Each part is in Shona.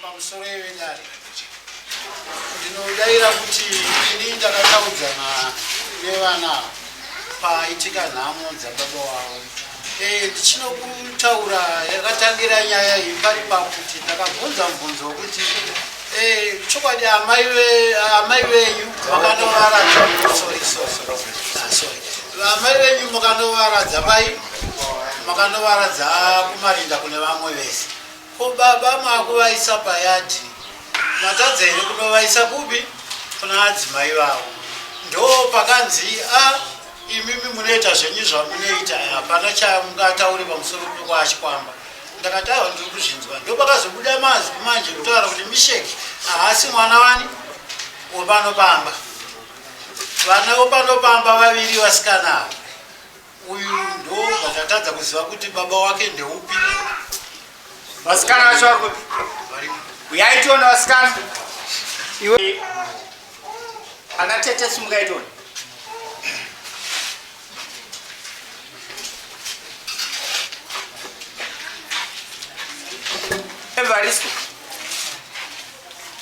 Pamusoro yevedare ndinodaira kuti ini ndakataudzana nevana paitika nhamo dzababa wavo eh, ndichinokutaura yakatangira nyaya iyi pari pakuti ndakabvunza mubvunzo wekuti eh, chokwadi amai venyu makanovaradza sorry sorry ah, sorry amai venyu makanovaradza vai makanovaradza kumarinda kune vamwe vese Ko baba makuvaisa payadhi matadza here kunovaisa kupi kuna adzimai vavo ndo pakanzi a ah, imimi munoita zvenyu zvamunoita hapana chamungataure pamusoro pekwachikwamba ndakati awa ndiri kuzvinzwa ndo pakazobuda mazwi manje kutaura kuti misheki haasi mwana wani wepano pamba vana vopano pamba vaviri vasikana ava uyu ndo vatatadza kuziva kuti baba wake ndeupi vasikana vacho vari kupi uyai tione vasikana iwe ana tete simukai tione evaristo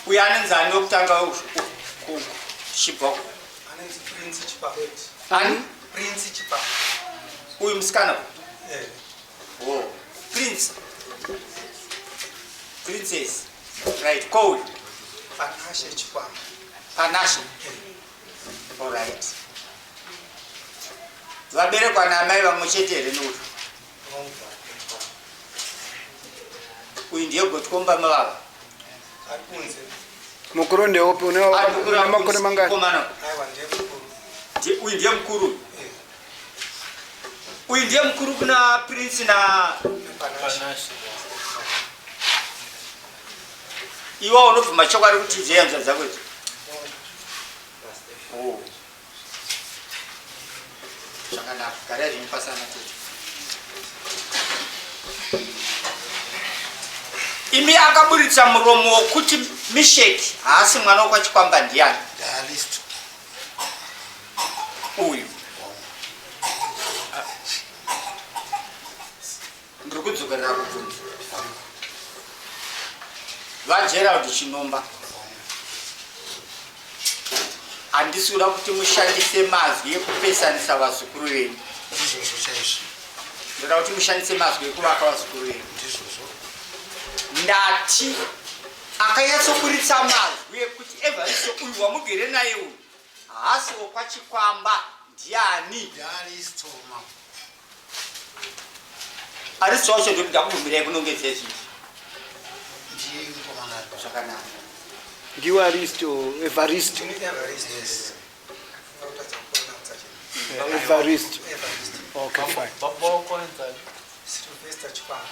uyo anonzi ani wekutanga chibva ani Prince Chipa. Uyu musikana. Eh. Oh, Prince. Princess. Right, call. Panashe Chipa. Panashe. Eh. All right. Vaberekwa naamai vamwe chete here nokuti? Uyu ndiye gotkomba mavava. Ari kunze. Mukuru ndeupi une makore mangani? Aiwa ndiye mukuru. Uyu ndiye mukuru. Uyu ndiye mukuru kuna Prince na Iwe unobvuma chokwadi kuti ndiye hanzvadzi dzako idzi? Oh. Zvakanaka, garai zvenyu pasi ana tete. Imi akaburitsa muromo wokuti Misheki haasi mwana wokwaChikwamba ndiani? Ndiaristo. Uyu. Ndiri kudzokerera kubvunza. VaGerald Chinomba. Handisi kuda kuti mushandise mazwi ekupesanisa vazukuru venyu. Ndizvozvo chaizvo. Ndoda kuti mushandise mazwi ekuvaka vazukuru venyu. Ndizvozvo. Ndati akanyatsoburitsa mazwi ekuti Evaristo uyu wamugere naye uyu haasi wokwaChikwamba ndiani? Ndiaristo mambo. Aristo wacho ndokuda kubvumirai kunongedza izvi. Ndiye mukomana ari Zvakanaka. Ndiwe Aristo, Evaristo. Ndini Everest. Yes. Ndakutadza kupronounce chinhu. Evaristo. Everest. Okay, fine. Baba wako anonzi Sylvester Chikwamba.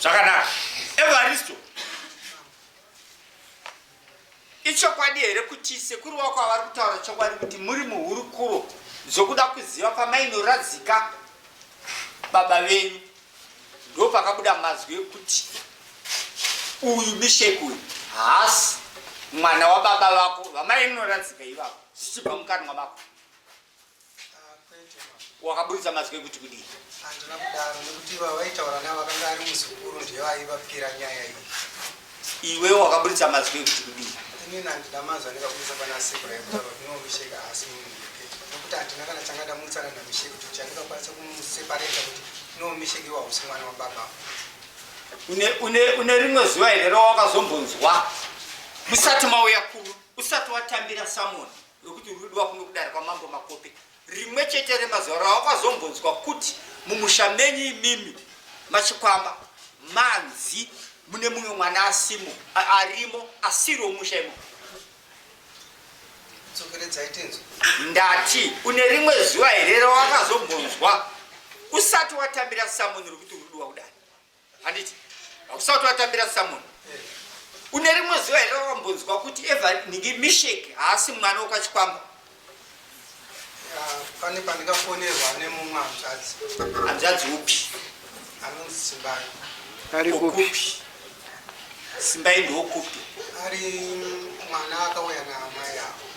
Zvakanaka. Evaristo. Ichokwadi here kuti sekuru vako avari kutaura chokwadi kuti muri muhurukuro dzokuda kuziva pamainoradzika baba venyu ndopakabuda mazwi ekuti uyu Misheki uyu haasi mwana wababa vako vamainoradzika ivavo zvichibva mukanwa mako? Wakaburitsa mazwi ekuti kudii? Handina kudaro nekuti vavaitaura navo vakanga ari muzukuru ndiye vaivapira nyaya iyi. Iwe wakaburitsa mazwi ekuti kudii? Inini handina mazwi andikaburitsa pana sekuru aikutaura kuti no Misheka haasi munhu weke nekuti handina kana changa ndamutsana naMisheki kuti chandingakwanisa kumusepareta kuti no Misheki iwe hausi mwana wababa. Une, une, une rimwe zuva here rawakazombonzwa musati mauya kuno usati watambira samoni rokuti uri kudiwa kuno kudare kwamambo Makope rimwe chete remazuva rawakazombonzwa kuti mumusha menyu imimi machikwamba manzi mune mumwe mwana asimo arimo asiri womusha imo ndati une rimwe zuva here rawakazombonzwa usati watambira samoni rokuti uri kudiwa kudare handiti hausati watambira samoni une rimwe zuva here rawambonzwa kuti eva nhingi mishek haasi mwana wokwachikwamba pane pandikafonerwa nemumwe hanzvadzi hanzvadzi upi anonzi simbai ari kupi simbai ndokupi ari mwana akauya naamai avo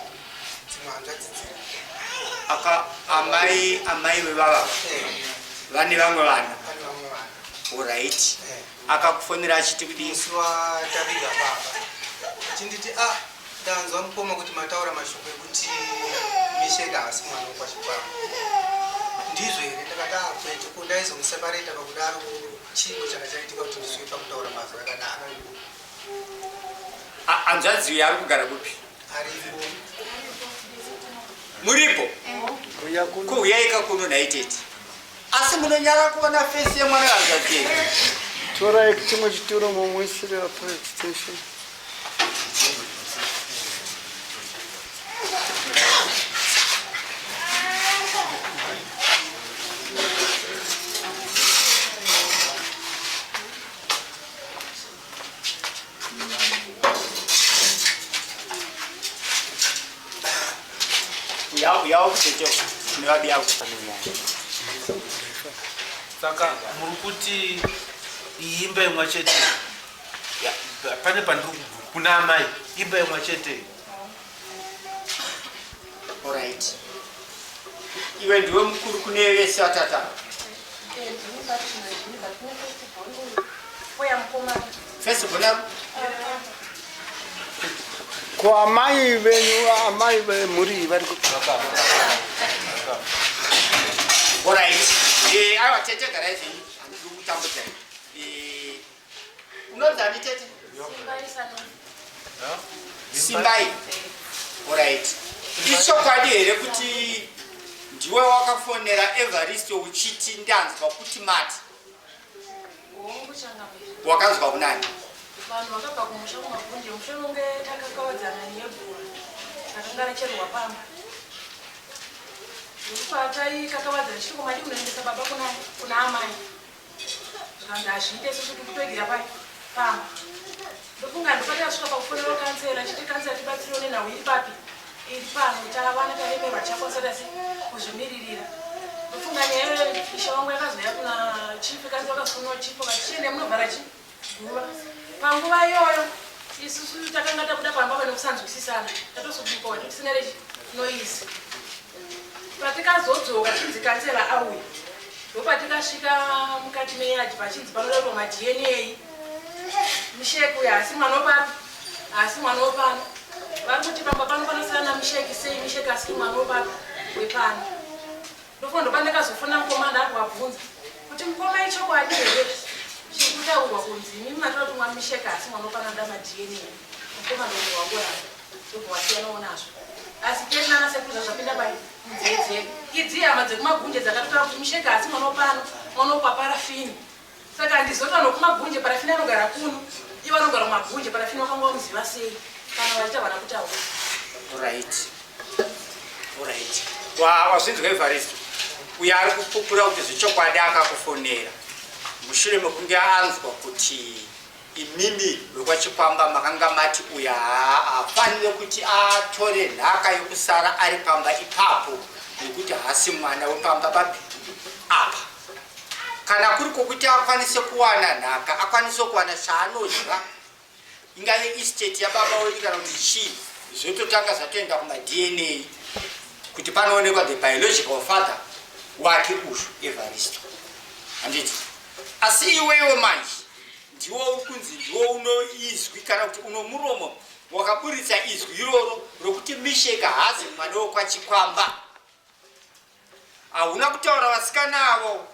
dzimwe hanzvadzi dziri aka amai amai vevava eh. vane vamwe vana vane vamwe vana. Alright. Akakufonera achiti kudii? Musi wataviga baba achinditi a ah, ndanzwa mukoma kuti mataura mashoko ekuti Misheka haasi mwana wekwaChikwambo. Ndizvo here? Ndakati ah kwete, ko ndaizomusepareta pakudaro chiiko changa chaitika kuti ndisvike pakutaura mazwi akadaro. Hanzvadzi uyo ari kugara kupi? Aripo. Muripo? Ko huyaika kuno nhai tete. Asi munonyara kuona face yemwana hanzvadzi yenyu. Torai chimwe chituro mumuisire apa extension. Uyawo kutete nevabi yavo. Saka muri kuti iyi imba imwe chete pane pandiri kuna amai imba imwe chete. Alright. Iwe ndiwe mukuru kune vese vatata. First born Ko amai venyu amai vemhuri iyi vari kupi? Alright. Eh, aiwa tete garai zvenyu. Handidi kutambudzai. Eh, unonzi ani tete? Simbai. Alright. Ichokwadi here kuti ndiwe wakafonera Evaristo uchiti ndanzwa kuti mati? Hongu changamire. Wakanzwa kunani? Vanhu vakabva kumusha kumagunje mushure mekunge takakavadzana nebhura rakanga racherwa pamba. Ndokupataikakavadzana chiti ko madii kunoendesa baba kuna kuna amai. Zvikanzi hazviite isusu tikutoigira pai pamba. Ndofunga ndopatakasvika pakufonera kansela chiti kansela tibatsirewo nenhau iri papi iri pano tavana taremerwa tichakwanisa tasi kuzvimiririra. Ndofunga nyaya iyoyo ishe wangu yakazouya kuna chief kansela vakazofonera chief vakati chiende munovhara chi guva. Panguva iyoyo isusu takanga tabuda pamba pane kusanzwisisana tatosuduka wati tisina rechi noise. Patikazodzoka chinzi kansela auya ndopatikasvika mukati meyadhi pachinzi panoda kuitwa maDNA. Misheki uyo haasi mwana wepapi, haasi mwana wepano. Vari kuti pamba pano panosara naMisheki sei Misheki asiri mwana wepapi wepano. Ndofunga ndopandakazofona mukoma ndakuvabvunza kuti mukoma ichokwadi here chiri kutaurwa kunzi imimi mataura kuti mwana Misheki haasi mwana wepano anoda maDNA. Mukoma ndobva wangoramba ndobva wasiyanawo nazvo. Asi tete nana sekuru zvazvapinda pai munzeve dzedu. Idzi hama dzekumagunje dzakatotaura kuti Misheki haasi mwana wepano, mwana wekwaParafini. Saka handizoti vanhu vekumagunje parafini anogara kuno ivo vanogara kumagunje parafini wakanga wamuziva sei kana vachiita vana kutaura. Alright. Alright. Wazvinzwa Evaristo uyo ari kupupura kuti zvechokwadi akakufonera mushure mekunge anzwa kuti imimi vekwachikwamba makanga mati uyo haafanire kuti atore nhaka yokusara ari pamba ipapo nekuti haasi mwana wepamba papi apa. Kana kuri kwokuti akwanise kuwana nhaka, akwanise kuwana chaanodya, ingave estate yababa wedu kana kuti chii, zvototanga zvatoenda kumaDNA kuti panoonekwa the biological father wake uyu Evaristo. Handiti? Asi iwewe manje ndiwo uri kunzi ndiwo uno izwi kana kuti uno muromo wakaburitsa izwi iroro rokuti Misheka haazi mwana wekwaChikwamba. Hauna kutaura vasikana avo.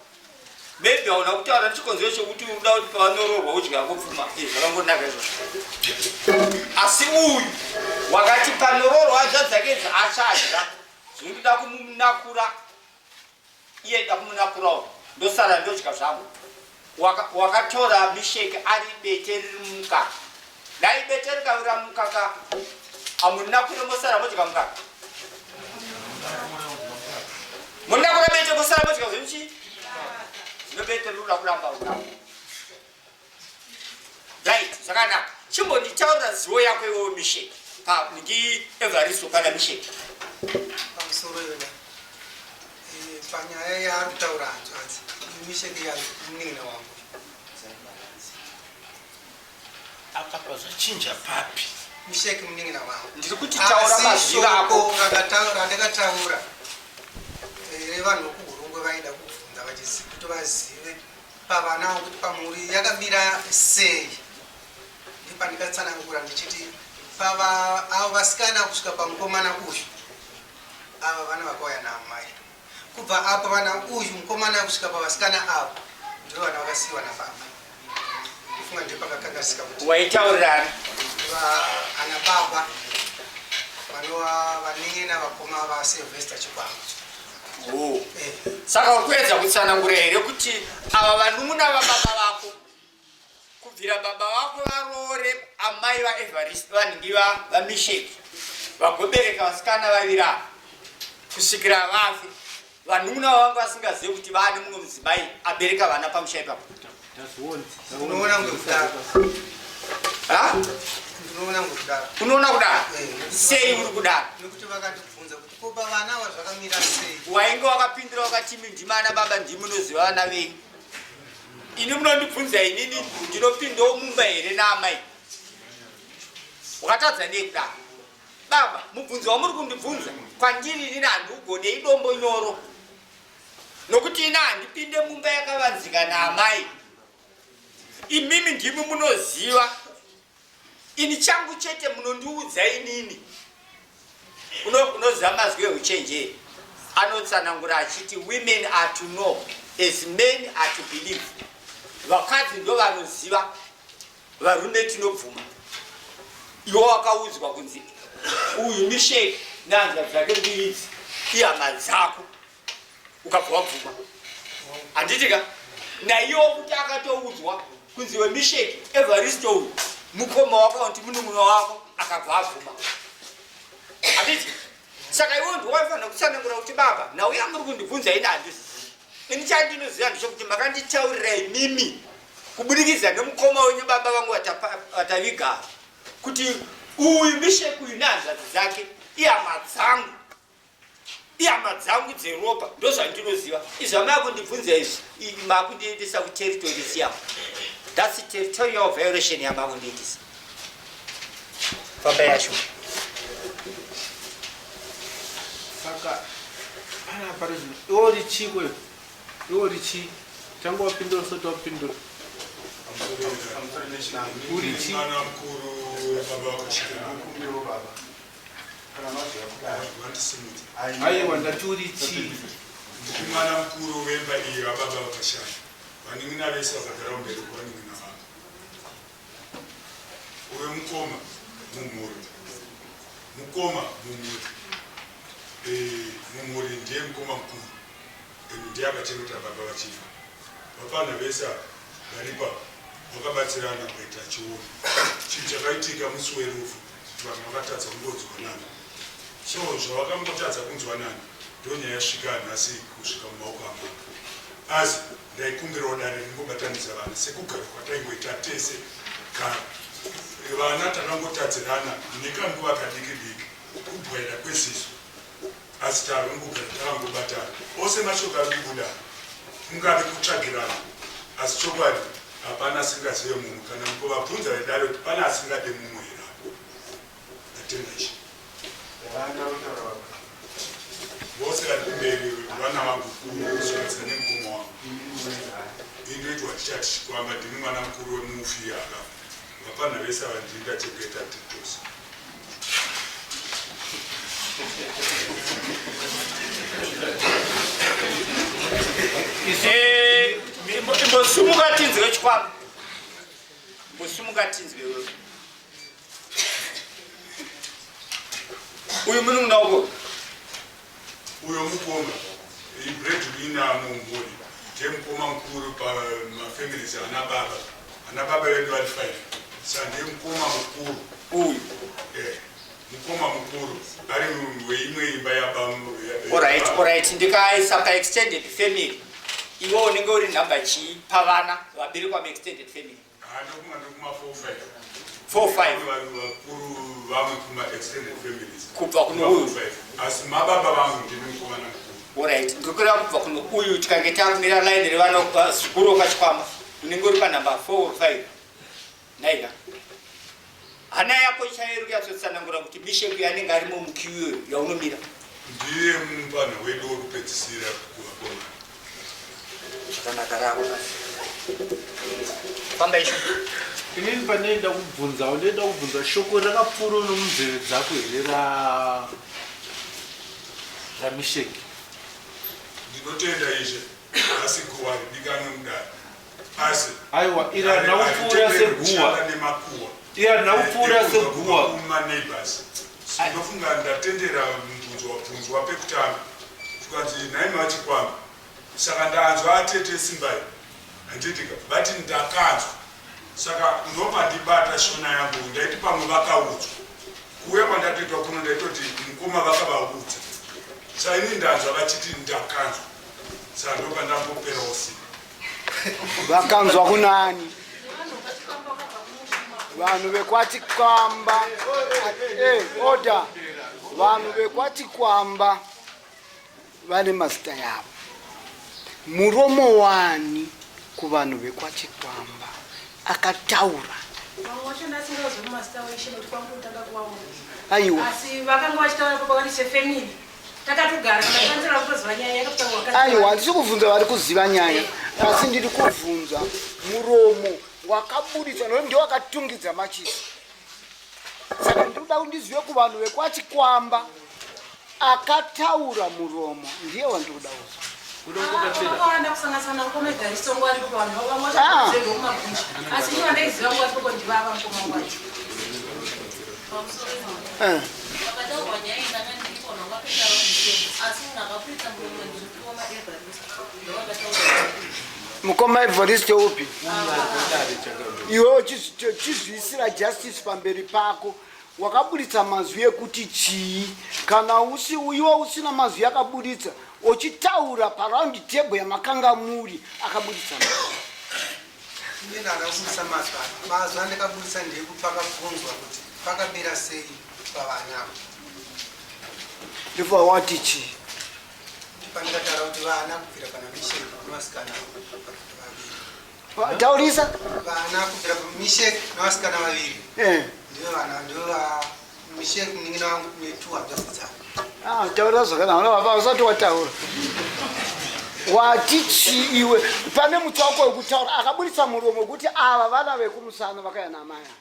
Maybe hauna kutaura nechikonzero chekuti unoda kuti pavanoroorwa udya yako pfuma. Eh, zvakangonaka izvozvo. Asi uyu wakati panoroorwa hanzvadzi dzake idzi achadya. Zvinoda kumunakura. Iye da kumunakurawo. Ndosara ndodya zvangu. Wakatora waka Misheki ari bete riri mumukaka. Dai bete rikawira mumukaka amunakure mosara modya mukaka. Munakura bete mosara modya zvenyu chii? Zvino bete rinoda kuramba unako. Right, zvakanaka. Chimbonditaurira zivo yako iwewe Misheki. Pa ndi Evaristo kana Misheki. Pamusoro yona. Eh, panyaya yaari kutaura hanzvadzi misheke yamunin'ina wangu apa pazvachinja papi misheke munin'ina wangu ndiri kuti taura mazviro ako randakataura eh, revanhu vokuhurungwe vaida kubvunza vachiziva kuti vazive. pavanawo kuti pamhuri yakamira sei ndipandikatsanangura ndichiti pava avo vasikana kusvika pamukomana uyu ava vana vakauya naamai kubva apa vana uyu mukomana kusvika pavasikana avo ndivo vana vakasiyiwa nababa kufunga ndiyo pakakanganisika kuti waitaurirani ana baba vanova vanin'ina vakoma vasilvester chikwamba oh. Eh. Saka uri kuedza kutsanangura here kuti ava vanun'una vababa vako kubvira baba vako varoore amai vaevarist vanhingi vamisheki vagobereka vasikana vaviri ava kusvikira vafe vanun'una vavanga vasingazive kuti vaane mumwe mudzimai abereka vana pamusha ipapo Ndinoona ngekudaro. Ndinoona ngekudaro. Unoona kudaro? Eh. Sei uri kudaro? Nekuti vakatibvunza kuti ko pavana ava zvakamira sei? Wainge wakapindura wakati imi ndimi ana baba ndimi munoziva vana venyu. Ini munondibvunza inini ndinopindawo mumba here naamai? Wakatadza nei kudaro? Baba, mubvunzo wamuri kundibvunza kwandiri inini handiugone idombo nyoro. Nokuti ini handipinde mumba yakavanzika naamai. Imimi ndimi munoziva. Ini changu chete munondiudza inini. Unoziva mazwi euchenjeri anotsanangura achiti women are to know as men are to believe. Vakadzi ndo vanoziva, varume tinobvuma. Iwe wakaudzwa kunzi uyu Misheki nehanzvadzi dzake mbiri idzi ihama dzako. Ukabva wabvuma handiti ka naiyewo kuti akatoudzwa kunzi wemisheki evaristo uyu mukoma wako kuti munun'una wako akabva abvuma handiti saka iwe ndiwaifanira kutsanangura kuti baba nhau yamuri kundibvunza ini handizivi ini chandinoziva ndechekuti makanditaurira imimi kubudikidza nemukoma wenyu baba vangu vataviga kuti uyu misheki uyu nehanzvadzi dzake ihama dzangu ihama dzangu dzeropa ndozvandinoziva izvi amakundibvunza izvi makundiendesa kuterritory siyako thats territorial violation yamakundiitisa famba yacho saka panapa rezvino iwe uri chii kweyo iwe uri chii tanga wapindura usati wapindura uri chii Aiwa ndati uri chii? Ndiri mwana mukuru wemba iyi vababa vakashaya. Vanin'ina vese vakagara kumberi kwevanin'ina vangu. Uyo mukoma mumhuri. Mukoma mumhuri. Eh, mumhuri ndiye mukoma mukuru. And ndiye akachengeta baba vachifa. Vapfanha vese ava varipo apa vakabatsirana kuita chiona. Chinhu chakaitika musi werufu vanhu vakatadza kungonzwanana. So zvavakangotadza kunzwanana ndonyaya yasvika nhasi kusvika mumaoko amambo. Asi ndaikumbirawo dare ringobatanidza vana sekugara kwataingoita tese kare. Vana takangotadzirana nekanguva kadiki diki kubwaira kweziso. Asi tavangogara takangobatana. Ose mashoko ari kubuda kungave kutsvagirana asi chokwadi hapana asingazive mumwe kana mukovabvunza vedare kuti pane asingade mumwe here apo. Ndatenda ishe. Vose vari kumberi vana vangu kusvikisa nemukoma wangu. Indoitwa tichati chikwamba ndini mwana mukuru wemufi akafa. Vapfanha vese ava ndini ndachengeta tiri tose. Eh, imbosumuka tinzwe chikwama imbosumuka tinzwe wewe uyu munun'una wako uyo mukoma ibreadwinner mumhuri ndiye mukoma mukuru pamafamilies ana baba ana baba vedu vari five sa ndiye mukoma mukuru uyu eh, mukoma mukuru ari weimwe imba yababa orit ndikaisa paextended family iwe unenge uri nhamba chii pavana vaberekwa muextended family kubva kuno uyu asi mababa vangu ndini mukomana mukuru orit ndirikureva kubva kuno uyu tikange takumira line revana zvikuru wakachikwama unenge uri panhamba 4 or 5 naika hana yako chaiyo iri kunyatsotsanangura kuti mishek yanenge arimo mukiu iyoyo yaunomira ndiye mupana wedu wekupedzisira kuvakomana zvakanaka ravo. Famba isho. Inini pandinoenda kubvunzawo ndinoenda kubvunza shoko rakapfuura nomunzeve dzako here ra ramisheki. Ndinotenda ishe asi guhwa ridikanwe mudare asi Aiwa iri harina kupfuura seguhwa. nemakuhwa Iri harina kupfuura seguhwa. kumaneighbors ndinofunga ndatendera mubvunzo wabvunzwa pekutanga zvikanzi nhai machikwamba saka ndanzwa atete simbai handitika vati ndakanzwa saka ndopandibata shona yangu ndaiti pamwe vakaudzwa kuuya kwandatoitwa kuno ndaitoti mukoma vakavaudza saka ini ndanzwa vachiti ndakanzwa saka ndopandamboperawo simba Vakanzwa kunani? Vanhu vekwachikwamba eh, order. Vanhu vekwachikwamba vane mazita yavo. Muromo wani kuvanhu vekwachikwamba akataura. Vamwe vacho ndasingazivi mazita weshe nekuti kwangu kutanga kuvaona. Aiwa. Asi vakanga vachitaura pakati sefamily. Takatogara takatanzira kutoziva nyaya yakatotangwa. Aiwa, handisi kubvunza vari kuziva nyaya, asi ndiri kubvunza muromo wakaburitsa nokuti ndiwo wakatungidza machisi. Saka ndiri kuda kuti ndizive kuvanhu vekwachikwamba akataura muromo ndiye wandiri kuda kuzwa. Vakawanda kusanganisana namukoma Evaristo nguva aripo pavanhu vamwe vacho kumaguchi asi ini vandaiziva nguva aripo ndivava mukoma wacho. Eh. Pakataurwa nyaya iyi ndanga ndiripo vakaita round table asi munhu akaburitsa muromo ndimukoma Evaristo ndovakataura. Mukoma Evaristo upi? Iwewe chizviisira justice pamberi pako. Wakaburitsa mazwi ekuti chii? Kana usi iwe usina mazwi akaburitsa, uchitaura paround table yamakanga muri akaburitsa mazwi. Ini ndakaburitsa mazwi aya. Mazwi andakaburitsa ndeyekuti pakabvunzwa kuti pakamira sei pavana ava. Ndobva wati chii? Pandakataura kuti vana kubvira pana Mishek nevasikana vaviri. Taurisa. Vana kubvira paMishek nevasikana vaviri. Eh. Ndivo vana ndivo va Mishek munin'ina wangu netu hanzvadzi dzavo. Ah, taura zvakanaka baba usati wataura. Wati chii iwe? Pane mutsauko wekutaura akaburitsa muromo wekuti ava vana vekumusana vakaya namai ava.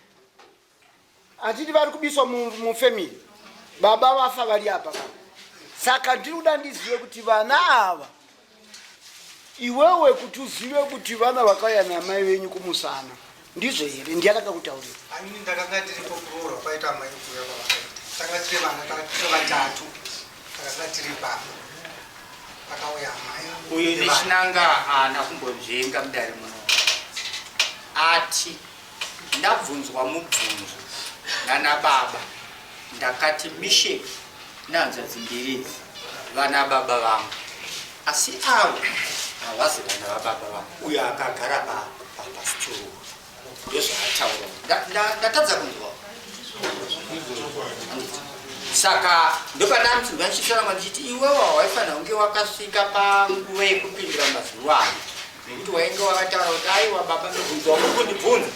Handiti vari kubiswa mufamily. Baba vafa vari apa ka. Saka ndiri kuda ndizive kuti vana ava iwewe kuti uzive kuti vana vakauya namai venyu kumusana ndizvo here? Ndiani akakutaurira? Ini ndakanga ndiripo kuroorwa kwaita amai kuuya kwavakaita. Tanga tiri vana tanga tiri vatatu. Takanga tiri pamba. Pakauya amai. Uyu nechinanga haana kumbonzvenga mudare muno. Ati ndabvunzwa mubvunzo nana baba ndakati Mishek nehanzvadzi mbiri idzi vana baba vangu asi avo havazi vana vababa vangu. Uyo akagara pasituru ndozvaataura. Ndatadza kunzwa. Saka ndopandamutsinzwa ndichitaura ndichiti iwewe hawaifanira kunge wakasvika panguva yekupindura mazuva ayo nekuti wainge wakataura kuti aiwa baba mibvunzo wamuri kundibvunza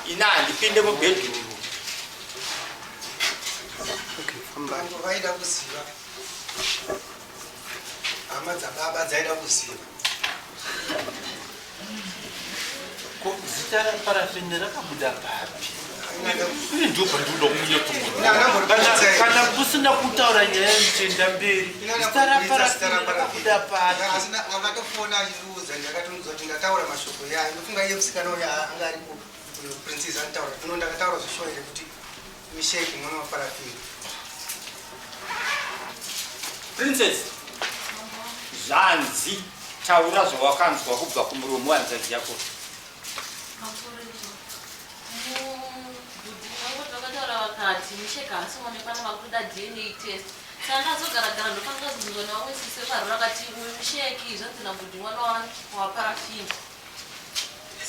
ini handipinde mubhedhuru. Vanhu vaida kuziva, hama dzababa dzaida kuziva. Ko zita raParafini rakabuda papi? Ini ndipo pandinoda kunyatsoona. Kana kusina kutaura nyaya yemitenda mberi, zita raParafini rakabuda papi? Akatofona achindiudza, ndakatomuudza kuti ndataura mashoko yayo. Ndofunga iye musikana uyo anga ari kuprincess anotaura. Kuno ndakataura zvishuwa here kuti Misheki mwana waParafini. Princess, zvanzi taura zvawakanzwa kubva kumuromo wehanzvadzi yako. Bhudhi vangu vakataura vakati Misheka haasi kuonekwa vakutoda DNA test. Saka ndazogaragara ndofanira kuzobvunzwa nevamwe sisi veparura vakati uyu Misheki zvanzi nabhudhi mwana waParafini.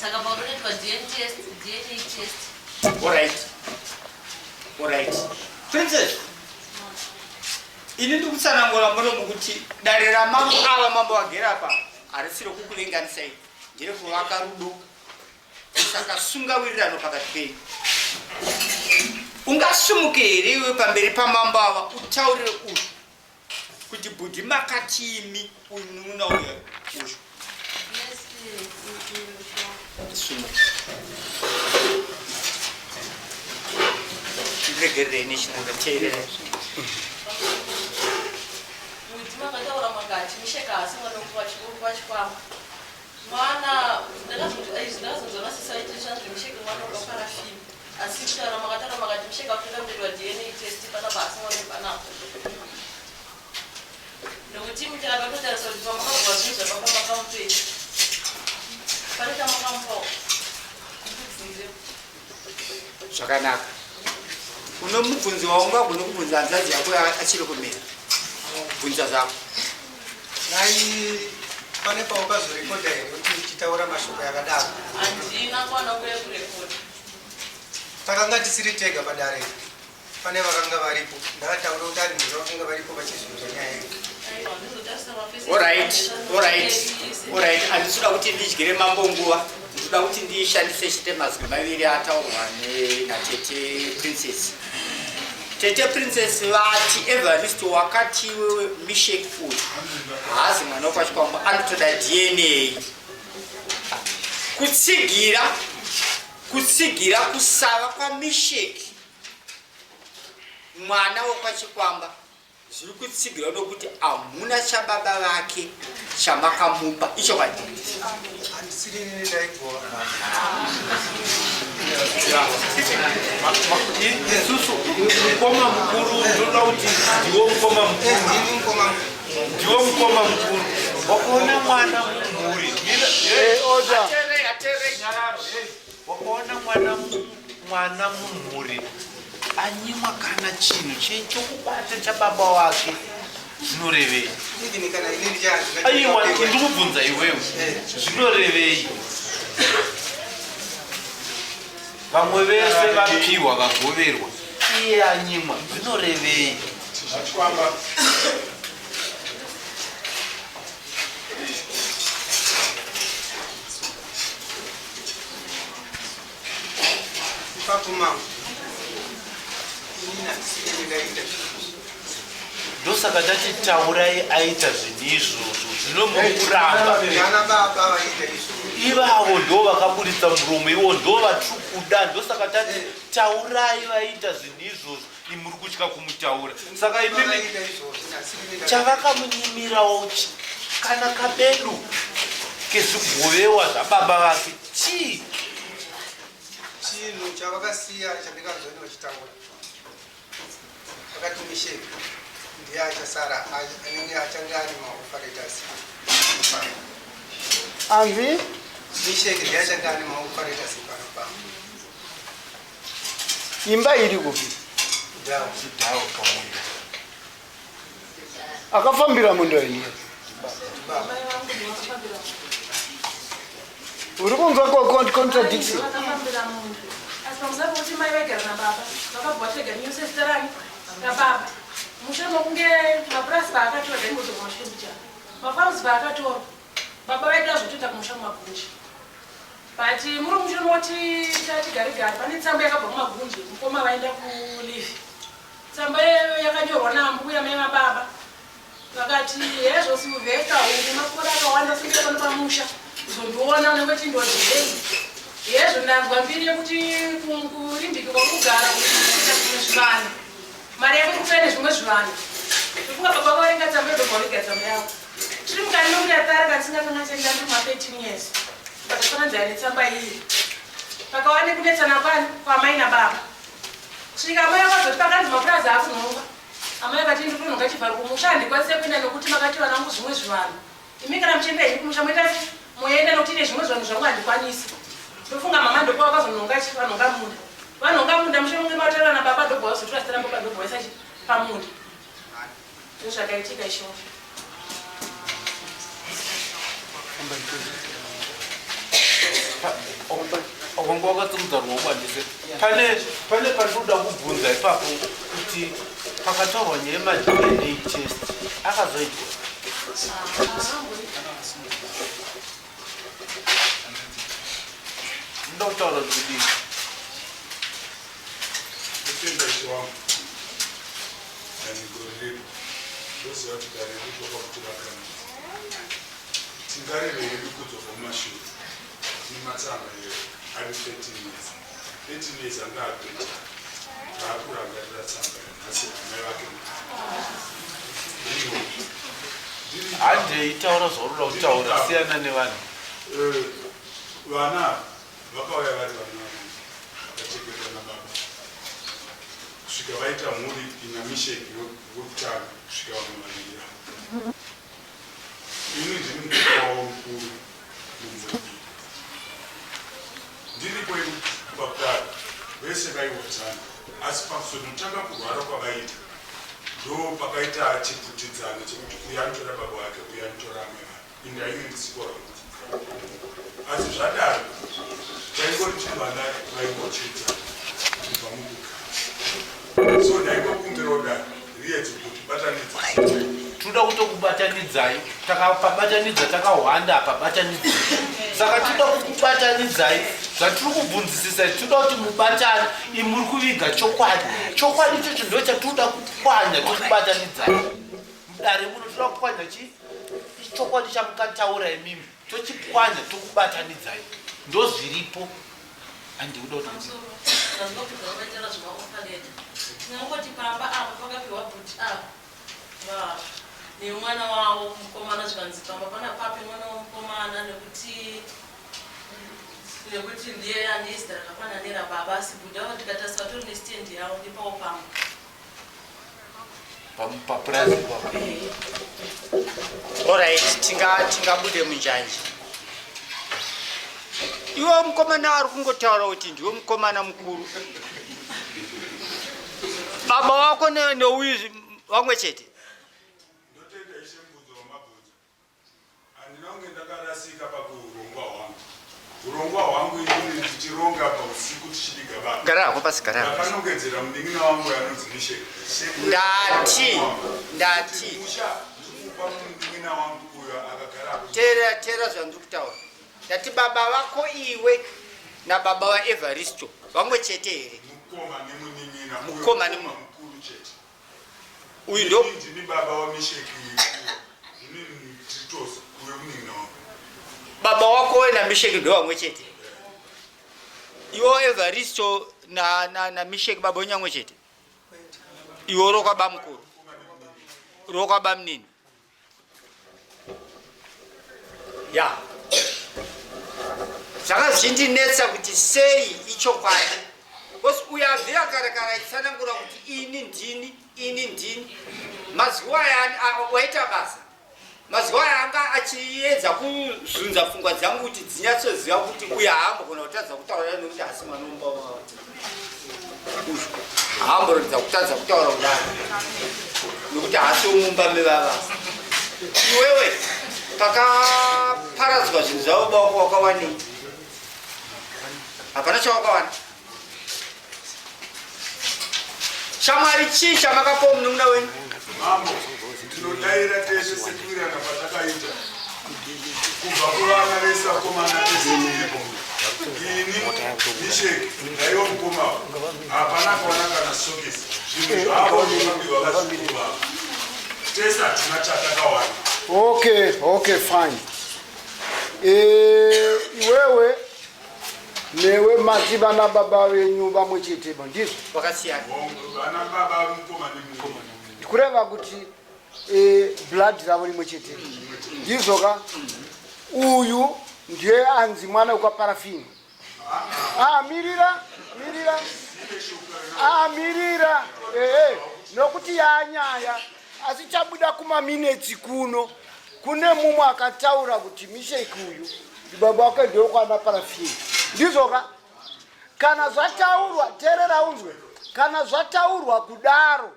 Saka paunotoitwa DNA test, DNA test. Alright. Alright. Princess. Ini ndiri kutsanangura muno mukuti dare ramambo ava mambo vagere apa harisi rokukuvenganisai nderekuvaka rudo saka sunga wirirano pakati penyu. Ungasumuke here iwe pamberi pamambo ava utaurire uyu kuti bhudhi makatimi uyu munun'una uyu uyu? Yes, yes, yes. Tsumo. Ndiregererei nechinanga teererai. Mudzimu akataura makati Misheka haasi mwana wekwachikwama. Mwana ndakazonzwa nasisi vaiti zvanzi Misheka mwana wekwaParafini. Asi kutaura makataura makati Misheka akutoda kuitwa DNA test panapa haasi mwana wepanapa. Nokuti muchiramba kutarisa kuti pamakabva zvinhu zvababa makamupei. Pane chamakamupawo. Ndikubvunze. Zvakanaka. Unomubvunzo waungagone kubvunza hanzvadzi yako achiri kumira. Bvunza zvako. Nhai pane paukazorekodha here kuti uchitaura mashoko yakadaro? Handina kwana kuya kurekodha. Takanga tisiri tega padare iri. Pane vakanga varipo. Ndakataura kuti ari mhuri vakanga varipo vachizvinzwa nyaya iyi. Alright, alright, alright. Handisi kuda kuti ndidyire mambo nguva. Ndinoda kuti ndishandise chete mazwi maviri ataurwa natete Princess. Tete Princess vati Evarist wakati iwewe Mishek uyu haazi mwana wekwachikwambo anotoda DNA. Kutsigira kutsigira kusava kwaMishek mwana wekwachikwamba zviri kutsigirwa nokuti hamuna chababa vake chamakamupa ichokwadi isusu mukoma mukuru ndoda kuti ndiwo mukoma mukuru ndiwo mukoma mukuru wakaona mwana mumhuri Wakaona mwana mwana mumhuri anyimwa kana chinhu chokubata chababa wake zvinorevei? Aiwa, ndikubvunza iwewe, eh. zvinorevei? Vamwe vese vapiwa vagoverwa, iye anyimwa, zvinorevei? Ipapo mambo, inini handisiri ndaita zvinhu. Ndosaka tati taurai aita zvinhu izvozvo zvino muri kuramba. Vana baba vaita izvozvo. Ivavo ndo vakaburitsa muromo ivo ndo vatiri kuda ndosaka tati taurai vaita zvinhu izvozvo imi muri kutya kumutaura saka imimi chavakamunyimirawo kana kabedu kezvigovewa zvababa vake chii chinhu chavakasiya chandinganzwa vachitaura vakati mishek ndiye achasara anenge achange ari maoperators anzi mishek ndiye achange ari maoperators pano pano Imba iri kupi? Dhawo pamunda. Akafambira munda ini. Uri kunzwa contradiction. Asi pamusoro pekuti mai vaigara nababa vakabva vatega news zita rani rababa mushure mokunge mapurasi paakatora ndaingozoka mashure mbichana mafarms paakatora baba vaida zvotoita kumusha kumagunji But muri mushure moti tati gari gari pane tsamba yakabva kumagunje mukoma vaenda kulive. Tsamba iyoyo yakanyorwa naambuya mai vababa vakati hezvo Silvester une makore akawanda sungire pano pamusha kuzondiona unenge uchindodirei hezvo ndanzwa mbiri yekuti kurimbiki kwakugara kuita zvimwe zvivanhu mari yako iri kuuya nezvimwe zvivanhu ndofunga baba vaverenga tsamba iyo ndobva vaviga tsamba yavo tiri mukati mekuita tara kandisingakanganisenda ndiri kuma 13 years Vakafananidzana netsamba iyi pakava nekunetsana kwani kwamai nababa kusvika amai vakazoti pakanzi mapurazi akunhongwa amai vakati ndiri kunhonga chivharo kumusha handikwanise kuenda nokuti makati vanangu zvimwe zvivanhu imi kana muchienda henyu kumusha moita se moenda nokuti ine zvimwe zvanhu zvangu handikwanisi ndofunga mama ndopa vakazonhonga vanhonga munda vanhonga munda mushe munge mataura nababa ndobva vazotora zita rababa ndobva vaisa pamunda Ndozvakaitika izvozvo. Wanga wakasimudza ruoko handise. Pane pane pandinoda kubvunza ipapo kuti pakataurwa nyaya yemaDNA test akazoitwa. Ndoda kutaura kuti kudii? Ndotenda ishe wangu. Dambudziko riripo ndoziva kuti dare riripo pakuti vakanzi tingareve hedu kudzoka mumashure. matsamba iyo ari 13 years 13 years anga apeta taakurangarira tsamba yanhasi amai vake. Handei, taura zvaunoda kutaura, siyana nevanhu. Eh, vana vakauya vari vana vakacheketwa nababa kusvika vaita mhuri ina Misheki wekutanga kusvika vamwe vaviri ava. Ini ndini mukoma wavo mukuru mumhuri iyi. Ndiripo pakudaro vese vaiwadzana, asi pakuzonotanga kurwara kwavaita ndo pakaita chiputidzano chekuti uyu anotora baba wake, uyu anotora amai vake. Indainge ndisiko hangu, asi zvadaro taingori tiri vana vaingochedza kubva mukugara, so ndaingokumbirawo dare riedze kuti batanidza. Tinoda kutokubatanidzai, takapabatanidza takahwanda hapabatanidzii, saka tinoda kukubatanidzai. Zvatiri kubvunzisisa, tinoda kuti mubatane. Imuri kuviga chokwadi, chokwadi ichocho ndo chatinoda kupwanya, tokubatanidzai mudare muno. Toda kupwanya chi chokwadi chamukataura imimi, tochipwanya tokubatanidzai, ndozviripo. Handikuda kuti Pamusoro, ndazvinopedza vakaitira zvemaoffer letter. Tinongoti pamba apa pakapiwa bhuti apa va nemwana wavo mukomana, zvikanzi pamba pana papi mwana womukomana nekuti ndiye ane zita rakafanana nerababa, asi bhuti avo tikatarisa vatori nestand yavo nepawo pamba. Papurazi ipapo. Alright, tingabude munjanji. Iwe mukomana ari kungotaura kuti ndiwe mukomana mukuru, baba wako neuyu vamwe chete. Ndotenda ishe mubvunzo wamabvunza. Handina kunge ndakarasika pakuurongwa hwangu. Urongwa hwangu inini ndichironga pausiku tichiviga baba, Gara hako pasi, gara hako pasi. ndakanongedzera munin'ina wangu anonzi Mishek. Ndati Musha ndikupa munin'ina wangu uyo akagara apo. Teera, teera zvandiri kutaura. Ndati baba vako iwe nababa vaEvaristo vamwe chete here? Mukoma nemunin'ina. Uyo. Mukoma. Mukuru chete. Uyu ndo Inini ndini baba waMisheki, inini tiri tose, uyo munin'ina wangu. Baba wako we naMisheki ndo vamwe chete? Iwo Evaristo naMisheki baba wenyu vamwe chete? Iwo rokwaba mukuru, rokwaba munini ya. Zvanga zvichindinetsa kuti sei ichokwadi, because uyo abvira kare kare achitsanangura kuti ini ndini, ini ndini. Mazuva aya waita basa, mazuva aya anga achiedza kuzunza pfungwa dzangu kuti dzinyatsoziva kuti uyo haambogona kutadza kutaura nekuti hasi mwana womba wavo. Uyu haamboratidza kutadza kutaura kudaro nekuti haasi womumba mevava. Iwewe, pakaparadzwa zvinhu zvavo baba wako wakawanei? Hapana chawakawana. Shamwari, chii chamakapawo munun'una wenyu? Mambo, ndinodaira tese sekuwirirana patakaita kubva kuvana vese vakomana tese tiripo. Ini Misheki ndaiva mukoma, hapana kaona kana sokisi. Zvinhu zvavo zvakabiwa vazukuru vavo, tese hatina chatakawana. Okay, fine. Iwewe newe mati vana baba venyu vamwe chete ba, ndizvo? Wakasiyana. Vana baba mukoma nemukoma. Kureva kuti blood ravo rimwe chete, ndizvo ka? Uyu ndiye anzi mwana wekwaParafini. Ah, mirira, mirira. Ah, mirira. Ehe, nokuti yanyaya asi chabuda kumaminetsi kuno kune mumwe akataura kuti Misheki uyu baba wake ndewekwana Parafini, ndizvo ka? Kana zvataurwa, teerera unzwe, kana zvataurwa kudaro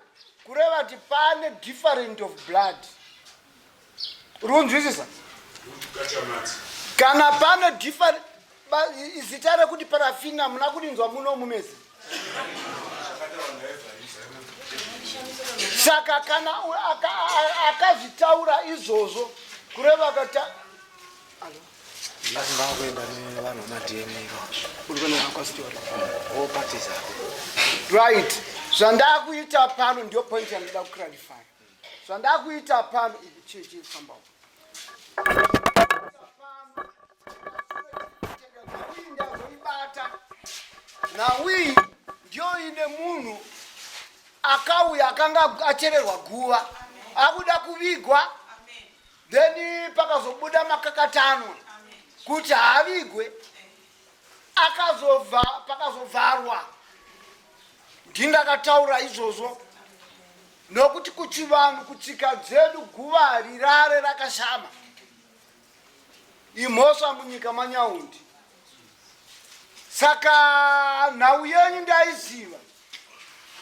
kureva kuti pane different of blood. Uri kunzwisisa? Kachamatsi. Kana pane different zita rekuti Parafini hamuna kurinzwa muno mumezi. Saka kana akazvitaura izvozvo kureva kata Nhasi ndakuenda nevanhu vemaDNA opatiza. Right, zvandakuita pano ndiyo point yandoda kuclarify. Zvandakuita pano chifambawo. Nhau iyi ndiyo ine munhu akauya akanga achererwa guva akuda kuvigwa then pakazobuda makakatanwa kuti haavigwe akazobva pakazovharwa ndindakataura izvozvo nokuti kuchivanhu kutsika dzedu guva harirare rakashama imhosva munyika manyaundi saka nhau yenyu ndaiziva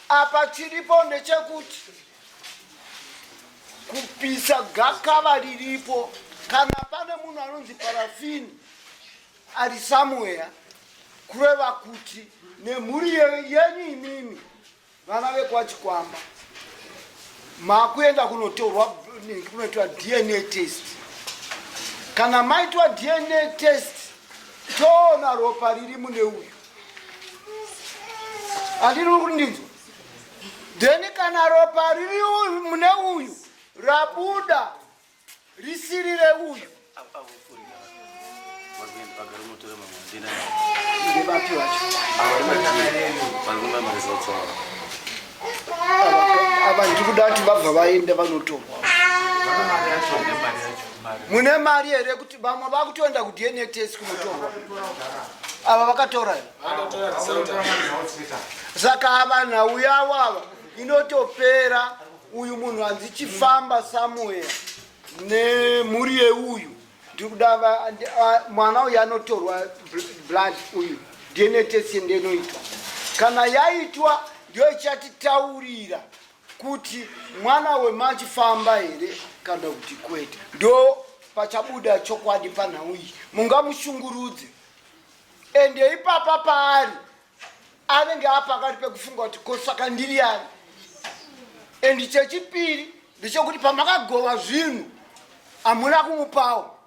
apa chiripo ndechekuti kupisa gakava riripo kana pane munhu anonzi parafini ari somewhere kureva kuti nemhuri yenyu imimi vana vekwachikwamba makuenda kunotorwa kunoitwa dna test kana maitwa dna test toona ropa riri mune uyu handiri kundinzwa then kana ropa riri mune uyu rabuda risiri reuyu ndevapi vacho ava ndiri kuda kuti vabva vaenda vanotorwa mune mari here kuti vamwe vakutoenda kudna test kunotorwa ava vakatora here saka ava nhau yavo ava inotopera uyu munhu hanzi chifamba somewhere nemhuri yeuyu ndiri kuda mwana uyu anotorwa blood uyu dna test ndenoitwa kana yaitwa ndiyo ichatitaurira kuti mwana wemachifamba here kana kuti kwete ndo pachabuda chokwadi panhau iyi mungamushungurudze ende ipapa paari anenge apakati pekufunga kuti ko saka ndiri ani and chechipiri ndechekuti pamakagova zvinhu hamuna kumupawo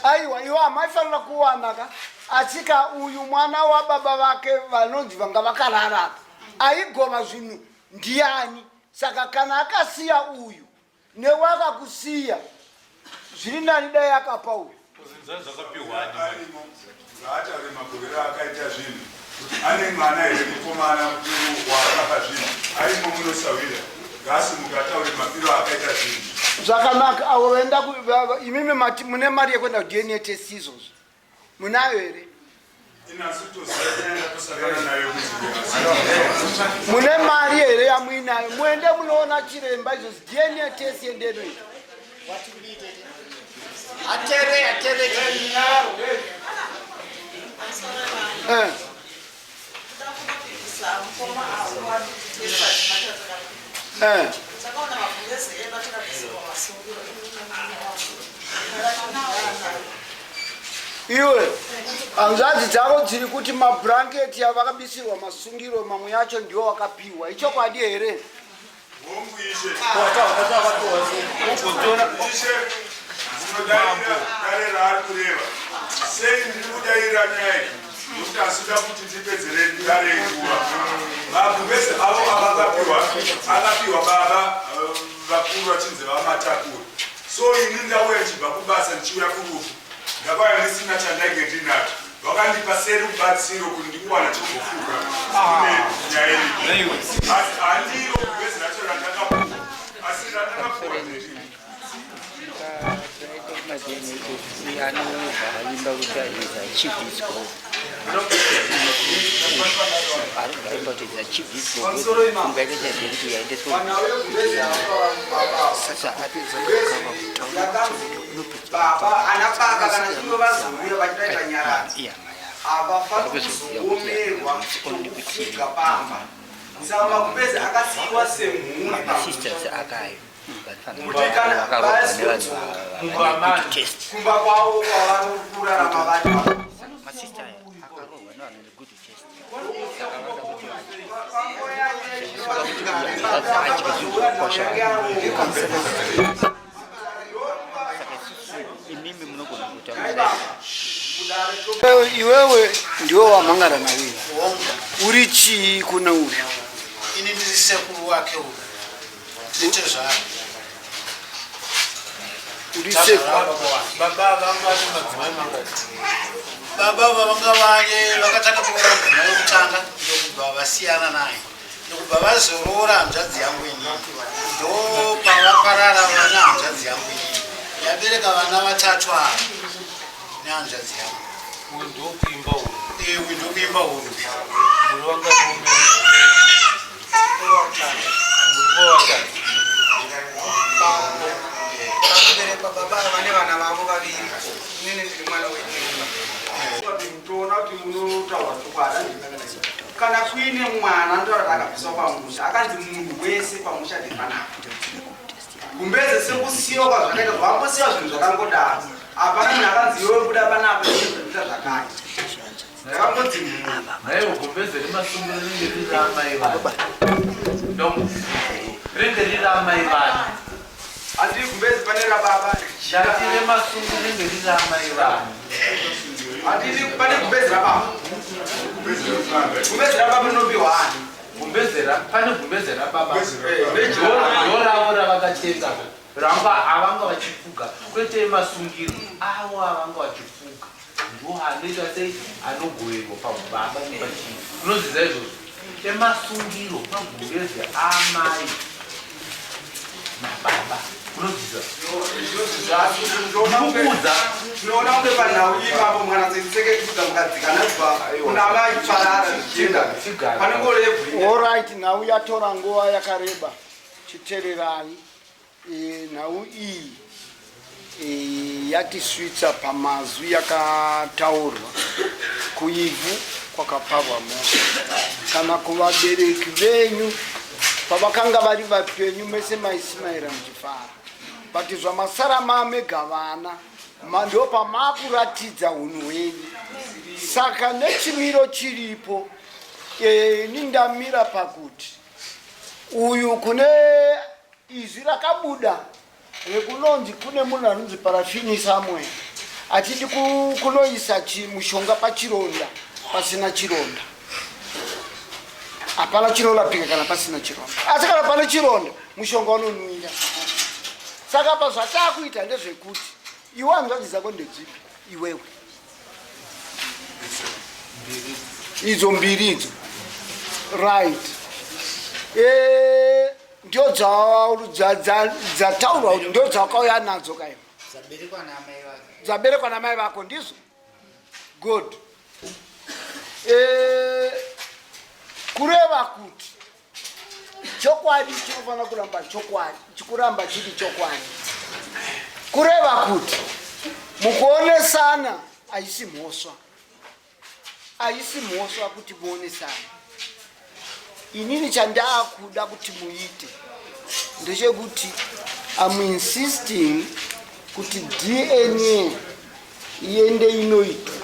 aiwa iwo hamaifanira kuwana ka asika uyu mwana wababa vake vanonzi vanga vakarara apa aigova zvinhu ndiani saka kana akasiya uyu Newe akakusiya zviri nani dai akapa uyu. Ngaataure magovero akaita zvinhu kuti ane mwana here mukomana mukuru waakapa zvinhu arimo munosawira ngaasimuke ataure mapiro akaita zvinhu. Zvakanaka avo vaenda imimi mati mune mari yekuenda kuDNA test izvozvo munayo here mune mari here yamuinayo muende munoona chiremba izvozvi dna test yendeno iyi atere atere eh. Eh. Iwe hanzvadzi dzako dziri kuti mablanketi avakabisirwa masungiro mamwe yacho ndiwo wakapiwa ichokwadi here? Hongu ishe. Ishe, ndinodaira dare raari kureva. Sei ndiri kudaira nyaya iyi? Nokuti asida kuti ndipedzere dare nguva. Magumbeze avo avakapiwa, akapiwa baba eh, vakuru vachinzi vamatakura. So ini ndauya ndichibva kubasa ndichiuya kurufu. Ndakauya ndisina chandainge ndinacho. Vakandipa serubatsiro kuti ndikuwana chokufuka kune nyaya iyi. Asi handiro gumbezi racho randakapuwa. Asi randakapuwa ndiri. Anovaimba kuti is achieved his goal. Anovaimba kuti is achieved his goal. Pfungwa yake chaidzo yekuti yaendeswa sasa apedza kukava kutaura Baba ana baba kana chinge vazouya vachitaita nyaradzo havafaniri kuzopomerwa chokufuga pamba saka magumbeze akasiyiwa semhuri masisters akayo kuti kana vazodzoka kumba kwavo kwavari kurarama vari masista aya akarohwa nevanhu vane good taste saka vanoda kuti vadye zvinhu zvakakosha. Saka isusu imimi munogona kuita kudai. Iwewe ndiwe wamhangara nauyu uri chii kune uyu? Ini ndiri sekuru wake uyu nditezvara. Uri sekuru baba vangu vane madzimai mangani? Baba ava vanga vane vakatanga kuroora mudzimai wekutanga ndokubva vasiyana naye ndokubva vazoroora hanzvadzi yangu inini ndopavakarara vana hanzvadzi yangu inini yabereka vana vatatu ava nehanzvadzi yangu. Uyu ndokuimba uyu. Eh, uyu ndokuimba uyu. Muri vanga murume. Pakuberekwa baba vane vana vavo vaviri, inini ndiri mwana wenyika. Toona kuti munotaura chokwadi. Kana kuine mwana anotaura kuti akabviswa pamusha, akanzi munhu wese pamusha ndepanapa. Gumbeze sekusiyiwa kwazvakaita, zvangosiya zvinhu zvakangodaro. Hapana munhu akanzi iwe buda panapa ita zvakati. Ndakangonzi munhu. Naiwo gumbeze remasungiro rinenge riri raamai vani. Ndomu. Rinenge riri raamai vani. Handii gumbeze pane rababa. Ndati remasungu rinenge riri raamai vani. Handii pane gumbeze rababa. Gumbeze rababa rinopiwa ani? Gumbeze ra pane gumbeze rababa. Ndo ravo ravakatenga. Ranga avanga vachifuga kwete emasungiro avo avanga vachifuga ndo anoita sei anogoverwa pababa nepachii unoziza izvozvo emasungiro magumbeze amai nababa unoziza ndikuudza tinoona kunge panhau ipapo mwana tsekekudza mukadzikana kubva kuna mai parara zvichienda panongolebhu. Alright, nhau yatora nguva yakareba. Chitererai. E, nhau iyi e, yatisvitsa pamazwi yakataurwa kuivhu kwakaparwa mhosva kana kuvabereki venyu pavakanga vari vapenyu mese maisimaira muchifara but zvamasara mamega vana ndo pamakuratidza unhu hwenyu saka nechimiro chiripo ini ndamira pakuti uyu kune izwi rakabuda rekunonzi kune munhu anonzi parafini Samuel achiti kunoisa mushonga pachironda pasina chironda hapana chinorapika kana pasina chironda asi kana pane chironda mushonga unonwira saka pa zvataakuita ndezvekuti iwe hanzvadzi dzako ndedzipi iwewe idzo mbiri idzo right eh, ndio dzataurwa kuti ndio dzakauya nadzo kaiwa dzaberekwa namai vako ndizvo good eh, kureva kuti chokwadi chinofanira kuramba chokwadi chikuramba chiri chokwadi kureva kuti mukuonesana haisi mhosva haisi mhosva kuti muonesane inini chandaakuda kuti muite ndechekuti am insisting kuti dna iende inoitwa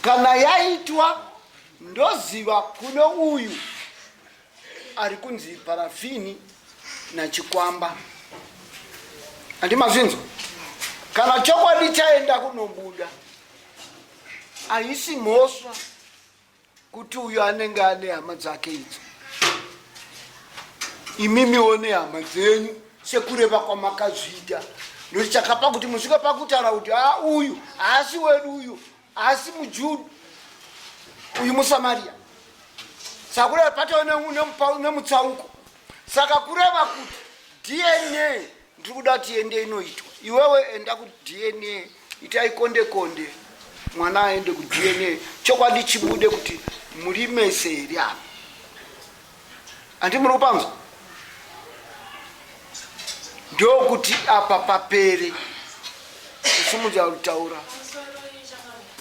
kana yaitwa ndoziva kune uyu ari kunzi parafini nachikwamba handi mazvinzwa kana chokwadi chaenda kunobuda haisi mhosva kuti uyu anenge ane hama dzake idzo imimiwo nehama dzenyu sekureva kwamakazviita nokuti chakapa kuti musvike pakutaura kuti a uyu haasi wedu uyu haasi mujudha uyu musamaria saka kureva patove nemutsauko saka kureva kuti dna ndiri kuda kuti ende inoitwa iwewe enda kudna itai konde konde mwana aende kudna chokwadi chibude kuti muri mese here apa handi muri kupanzwa ndokuti apa papere kusimudza kutaura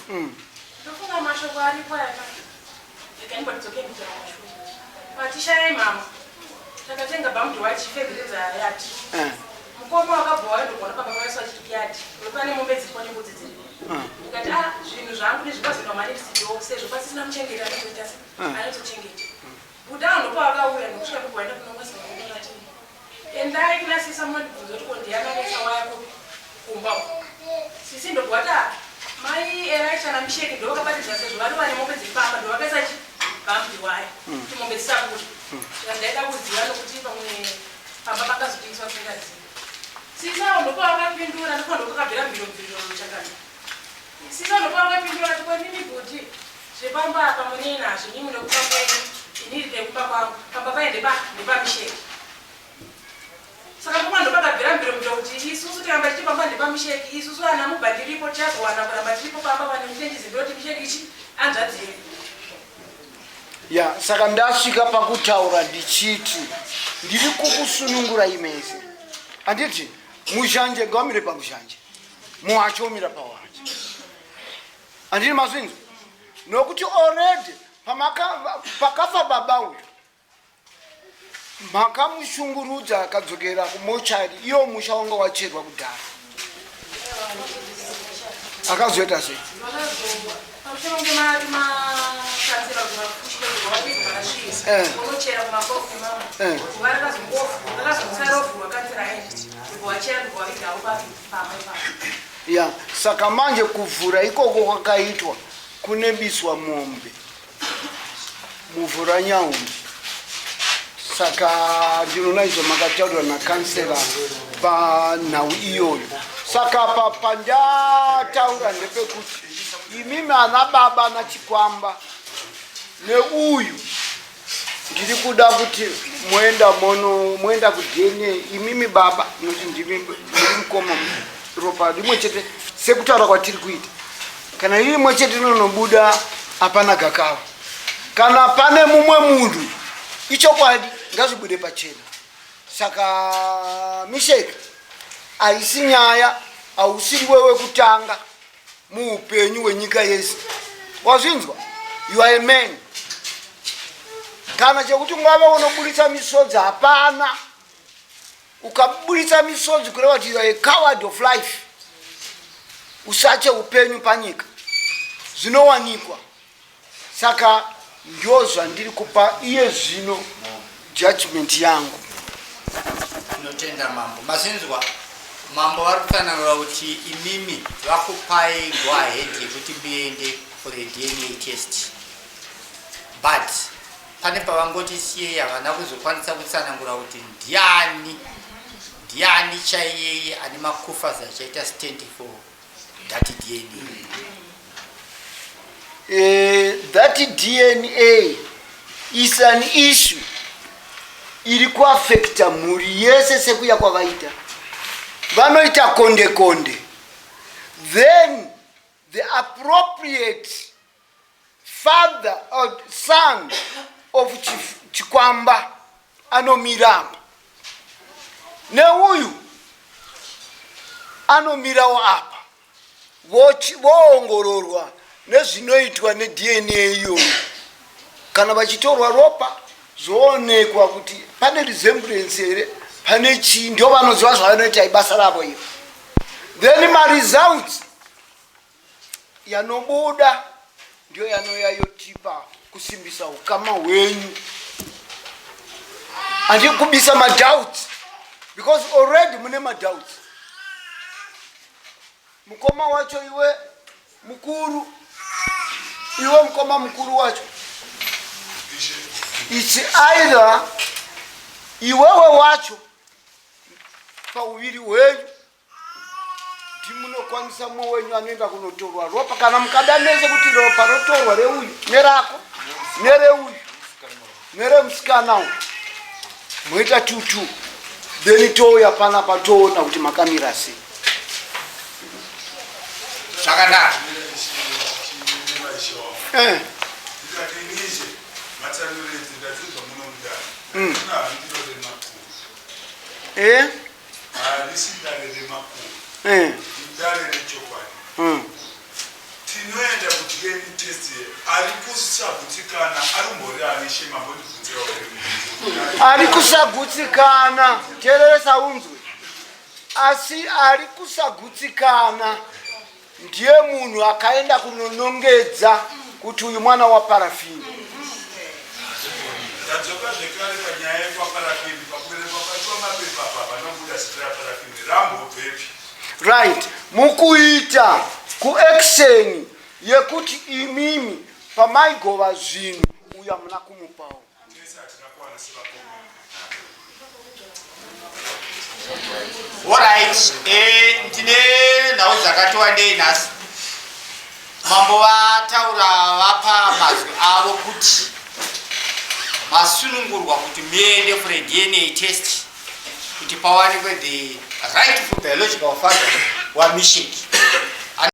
mm. ndofunga mashoko aripo aya rega ndimbodzoke ndidzoka mashure patishaya mama takatenga bhamdi wachifezeredza yati eh. mukoma wakabva waendogona baba vaiswa achiti yati pane mombe dziripo nembudzi dziripo eh. ndikati a ah, zvinhu zvangu nezvikazoenda manextdo sezvo pasisina muchengeti anozoita se eh. anozochengeta buda anhu pavakauya nokusvika ndobva kunomwesa vakati Endai kuna sisi munondibvunza kuti ko ndiyani akaisa waya kupi kumba uko. Sisi ndobva vati ah, mai Elisha naMisheki ndovakabatidza sezvo vari vane mombe dziri pamba ndovakaisa chi bhambi waya kuti mombe dzisabude. Saka ndaida kuziva nokuti pamwe pamba pakazotengeswa tisingazivi. Sisi avo ndopavakapindura ndipo ndopakabvira mhiro mhiro chakati. Sisi vanobva vakapindura vati kwemimi bhuti zvepamba apa munei nazvo imi mune kumba kwenyu ini ndine kumba kwangu pamba paye ndepa ndepamisheki. Saka ndokwa ndopakabvira mbiro mbiro kuti isusu tikaramba tichiti pamba ndepamisheki isusu ana mubva tiripo tichazowana kuramba tiripo pamba pane muchenjizimbiro kuti misheki ichi hanzvadzi yedu. Ya, saka ndasvika pakutaura ndichiti ndiri kukusunungurai mese. Handiti muzhanje ngaumire pamuzhanje. Muwacho umira pawacho. Handiti mazvinzwa? Nokuti already pamaka pakafa baba uyu makamushungurudza akadzokera kumochari iyo musha wanga wacherwa kudhara akazoita sei eh. Eh. Ya saka manje kuvhura ikoko kwakaitwa kunebiswa mombe muvhu raNyaundi saka ndinoona izvo makataurwa nakansela panhau iyoyo saka pa pandataura ndepekuti imimi ana baba nachikwamba neuyu ndiri kuda kuti moenda mono moenda kudna imimi baba nokuti ndimi muri mukoma ropa rimwe chete sekutaura kwatiri kuita kana riri rimwe chete rinonobuda hapana gakava kana pane mumwe munhu ichokwadi ngazvibude pachena saka misheka haisi nyaya hausiri wewe kutanga muupenyu hwenyika yese wazvinzwa you are a man kana chekuti ungave unoburitsa misodzi hapana ukaburitsa misodzi kureva kuti you are a coward of life usache upenyu panyika zvinowanikwa saka ndo zvandiri kupa iye zvino judgment yangu tinotenda mambo mazinzwa mambo vari kutsanangura kuti imimi vakupai go ahead yekuti muende for a dna test but pane pavangoti siyei havana kuzokwanisa kutsanangura kuti ndiani ndiani chaiyeye ane makufazi achaita stand for that dna eh, that dna is an issue iri kuafekta mhuri yese sekuya kwavaita vanoita konde konde then the appropriate father or son of chikwamba anomira apa neuyu anomirawo apa voongororwa nezvinoitwa nedna iyoyo kana vachitorwa ropa zvoonekwa kuti pane resemblance here pane chii ndio vanoziva zvavanoita ibasa ravo iro then maresults yanobuda ndiyo yanouya yotipa kusimbisa ukama hwenyu andi kubisa madoubts because already mune madoubts mukoma wacho iwe mukuru iwe mukoma mukuru wacho it's either iwewe wacho pauviri hwenyu ndimunokwanisa mumwe wenyu anoenda kunotorwa ropa kana mukada mese kuti ropa rotorwa reuyu nerako nereuyu neremusikana uyu moita tutu then touya panapa toona kuti makamira sei zvakanaka eh. Eh? Harisi dare remakuhwa. Eh. Idare rechokwadi. Tinoenda kuDNA test ari kusagutsikana ari kumbori ani she mambondibvunzirawo here mubvunzo. Ari kusagutsikana tereresa unzwe asi ari kusagutsikana Ndiye munhu akaenda kunonongedza kuti uyu mwana waParafini. Tadzoka zvekare panyaya yekwaParafini pakuverengwa kwaitwa mapepa apa panobuda zita raParafini rambobvepi? Right, mukuita kuaction yekuti imimi pamaigova zvinhu uyu hamuna kumupawo. Tese hatina kuwana sevakomana. Alright, eh, ndine nhau dzakati wandei nhasi. Mambo vataura vapa mazwi avo kuti masunungurwa kuti muende for a DNA test kuti pawanikwe the rightful biological father waMisheki.